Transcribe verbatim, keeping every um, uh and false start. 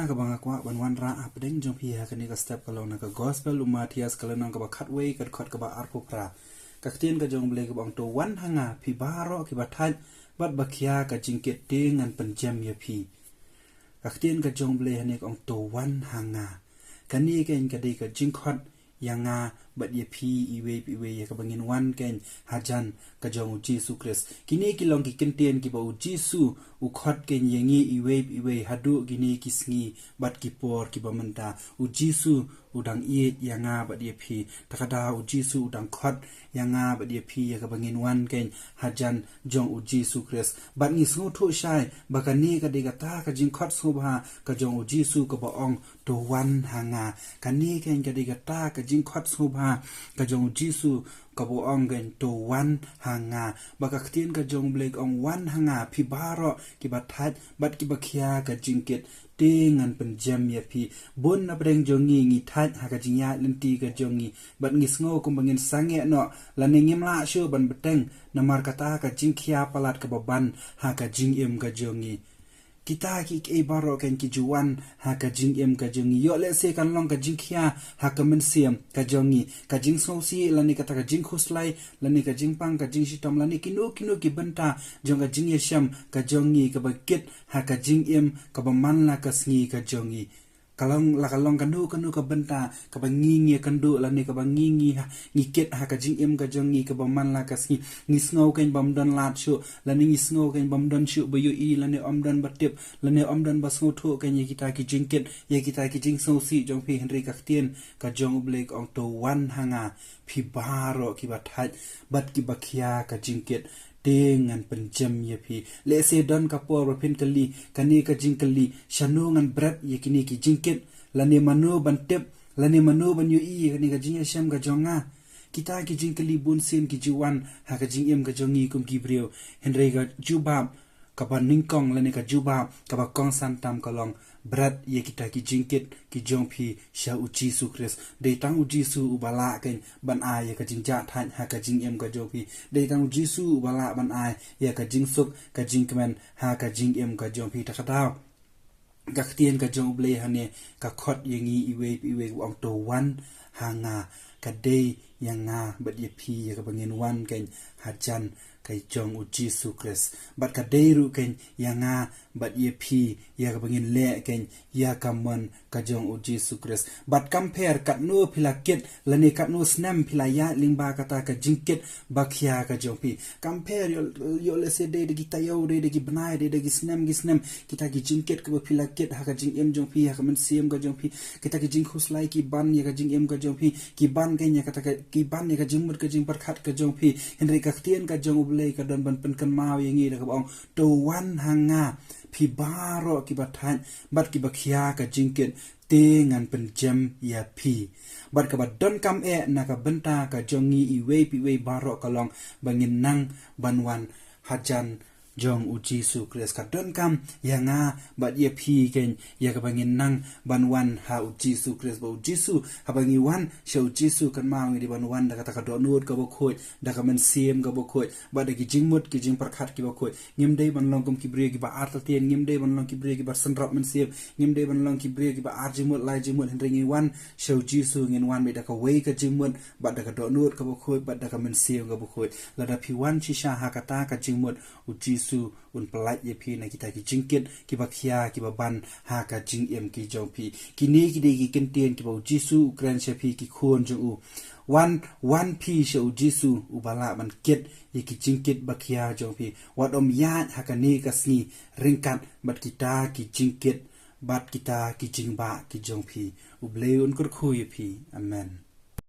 Kaba nga kwah ban wanrah hapdeng jong phi ha kane ka step ka long na ka gospel u Mathaios ka lynnong kaba khatwei ka dkhot kaba arphew phra. Ka ktien ka jong U Blei kaba ong to wan ha nga phi baroh kiba thait bad ba khia ka jingkit te ngan pynjem ïa phi. Ka ktien ka jong U Blei hangne ka ong to wan ha nga. Kane keiñ ka dei ka jingkhot ïa nga bad ïa phi iwei pa iwei ïa kaba ngin wan keiñ hajan ka jong U Jisu Khrist. Kine ki long ki kyntien kiba U Jisu u khot keiñ ïa ngi iwei pa iwei haduh kine ki sngi bad ki por kiba mynta. U Jisu u dang ïeit ïa nga bad ïa phi. Ta ka daw U Jisu u dang khot ïa nga bad ïa phi ïa kaba ngin wan keiñ hajan jong U Jisu Khrist. Bad ngi sngewthuh shai ba kane ka dei kata ka jingkhot sngewbha ka jong U Jisu kaba ong to wan ha nga. Kane keiñ ka dei kata ka jingkhot sngewbha ka jong U Jisu kaba ong keiñ to wan ha nga. Ba ka ktien ka jong U Blei ka ong wan ha nga phi baroh kiba thait bad kiba khia ka jingkit te ngan pynjem ïa phi. Bun na pdeng jong ngi ngi thait ha ka jingïaid lynti ka jong ngi bad ngi sngew kumba ngin sangeh noh lane ngim lah shuh ban bteng namar kata ka jingkhia palat kaba ban ha ka jingim ka jong ngi. Kita ki kiei baroh keiñ ki ju wan ha ka jingim ka jong ngi. Ïoh lehse kan long ka jingkhia ha ka mynsiem ka jong ngi, ka jingsngewsih lane kata ka jingkhuslai lane ka jingpang ka jingshitom lane kino kino ki bynta jong ka jingïashem ka jong ngi kaba kit ha ka jingim kaba man la ka sngi ka jong ngi. Ka long la ka long kano kano ka bynta kaba ngi ngi kynduh lane kaba ngi ngi ha, ngi kit ha ka jingim ka jong ngi kaba man la ka sngi. Ngi sngew keiñ bym don lad shuh lane ngi sngew keiñ bym don shuh ba ïohi lane ym don ba tip lane ym don ba sngewthuh keiñ ïa kita ki jingkit ïa kita ki jingsngewsih jong phi. Hynrei ka ktien ka jong U Blei ka ong to wan ha nga phi baroh kiba thait bad kiba khia ka jingkit te ngan pynjem ïa phi. Lehse don ka por ba phin kylli kane ka jingkylli shano ngan bret ïa kine ki jingkit lane mano ban tip lane mano ban ïohi ïa kane ka jingïashem ka jong nga. Kita ki jingkylli bun sien ki ju wan ha ka jingim ka jong ngi kum ki briew. Hynrei ka jubab kaba nyngkong lane ka jubab kaba kongsan tam ka long bret ïa kita ki jingkit ki jong phi sha U Jisu Khrist. Dei tang U Jisu uba lah keiñ ban ai ïa ka jingjahthait ha ka jingim ka jong phi. Dei tang U Jisu uba lah ban ai ïa ka jingsuk ka jingkmen ha ka jingim ka jong phi. Ta ka daw ka ktien ka jong U Blei hangne ka khot ïa ngi iwei pa iwei ka ong to wan ha nga. Ka dei ïa nga bad ïa phi ïa kaba ngin wan keiñ hajan ka jong U Jisu Khrist. Bad ka dei ruh keiñ ïa nga bad ïa phi ïa kaba ngin leh keiñ ïa ka mon ka jong U Jisu Khrist. Bad kam pher katno phi la kit lane katno snem phi la ïaid lyngba kata ka jingkit ba khia ka jong phi. Kam pher ïoh, ïoh lehse dei da ki taïew, dei da ki bnai, dei da ki snem ki snem. Kita ki jingkit kaba phi la kit ha ka jingim jong phi ha ka mynsiem ka jong phi. Kita ki jingkhuslai ki ban ïa ka jingim ka jong phi. Ki ban keiñ ïa kata ka, ki ban ïa ka jingmut ka jingpyrkhat ka jong phi. Hynrei ka ktien ka jong U Blei ka don ban pynkynmaw ïa ngi da kaba ong to wan ha nga phi baroh kiba thait bad kiba khia ka jingkit te ngan pynjem ïa phi. Bad kaba donkam eh na ka bynta ka jong ngi iwei pa iwei baroh ka long ba ngin nang ban wan hajan jong U Jisu Khrist. Ka donkam ïa nga bad ïa phi keiñ ïa kaba ngin nang ban wan ha U Jisu Khrist. Ba U Jisu, haba ngi wan sha U Jisu kynmaw ngi dei ban wan da kata ka dohnud kaba khuid, da ka mynsiem kaba khuid, bad da ki jingmut ki jingpyrkhat kiba khuid. Ngim dei ban long kum ki briew kiba artatien, ngim dei ban long ki briew kiba synrop mynsiem, ngim dei ban long ki briew kiba ar jingmut lai jingmut. Hynrei ngi wan sha U Jisu ngin wan beit da kawei ka jingmut bad da ka dohnud kaba khuid bad da ka mynsiem kaba khuid. Lada phi wan shisha ha kata ka jingmut, U Jisu un pyllait ïa phi na kita ki jingkit kiba khia kiba ban ha ka jingim ki jong phi. Kine ki dei ki kyntien kiba U Jisu u kren sha phi ki khun jong u. Wan, wan phi sha U Jisu uba lah ban kit ïa ki jingkit ba khia jong phi. Wat ym ïaid ha kane ka sngi ryngkat bad kita ki jingkit bad kita ki jingbah ki jong phi. U Blei un kyrkhu ïa phi. Amen.